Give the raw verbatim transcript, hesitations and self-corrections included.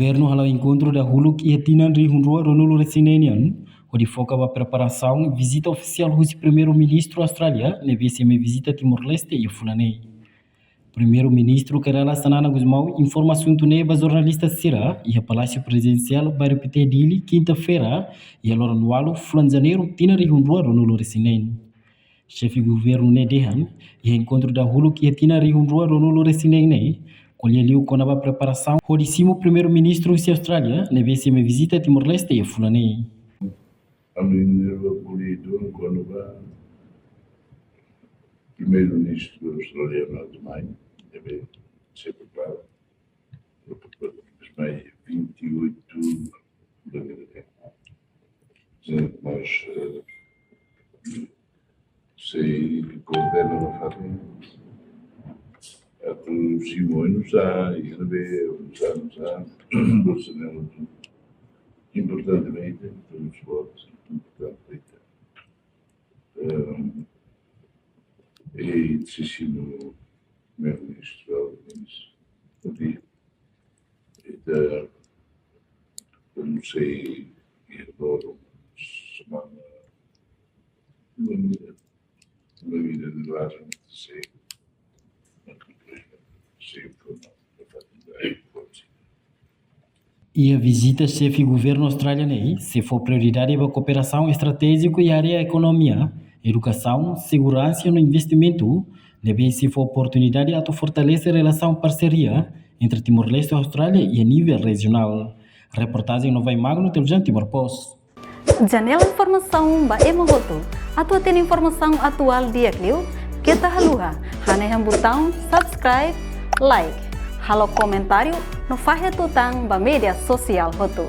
Governu hala'o enkontru dahuluk iha tinan rihun rua ruanulu resin neen nian, hodi foka ba preparasaun vizita ofisiál husi Primeiru-Ministru Austrália ne'ebé sei mai vizita Timor-Leste iha fulan ne'e. Primeiru-Ministru Kay Rala Xanana Gusmão informa asuntu ne'e ba jornalista sira iha Palásiu Prezidensiál, Bairru Pité, Dili, kinta-feira, iha loron ualu, fulan Janeiru, tinan rihun rua ruanulu resin neen. Xefe Governu ne'e dehan, iha enkontru dahuluk iha tinan rihun rua ruanulu resin neen ne'e, ko'alia liu kona-ba preparasaun hodi simu Primeiru-Ministru husi Austrália ne'ebé sei mai vizita Timor-Leste iha fulan ne'e. Ami-nia ko'alia kona-ba Primeiru-Ministru Austrália, Ardmore, ne'ebé sei prepara, prepara mai vinte e oito de Dezembru. Sim, mas, eh, sei koordena nafatin atu simu oinsá, iha ne'ebé, oinsá, oinsá, dois anos, importantemente, transporte, importantemente. Ehm, e sei simu Primeiru-Ministru, Ministru. Entaun, como sei, e agora, semana, uma vida, uma vida de lá, sei, sei, Iha vizita xefe Governu Austrália ne'e, sei fó prioridade ba kooperasaun estratéjiku iha área ekonomia, edukasaun, seguransa no investimentu, ne'ebé sei fó oportunidade atu fortalese relasaun parseria entre Timor-Leste no Austrália iha nivel rejionál. Reportajen Novai Magno, Televizaun Timor Post. Janela informasaun ba ema hotu. Atu hatene informasaun atuál di'ak liu, keta haluha hanehan butaun subscribe, like, halo komentáriu no fahe tutan ba média sosiál hotu.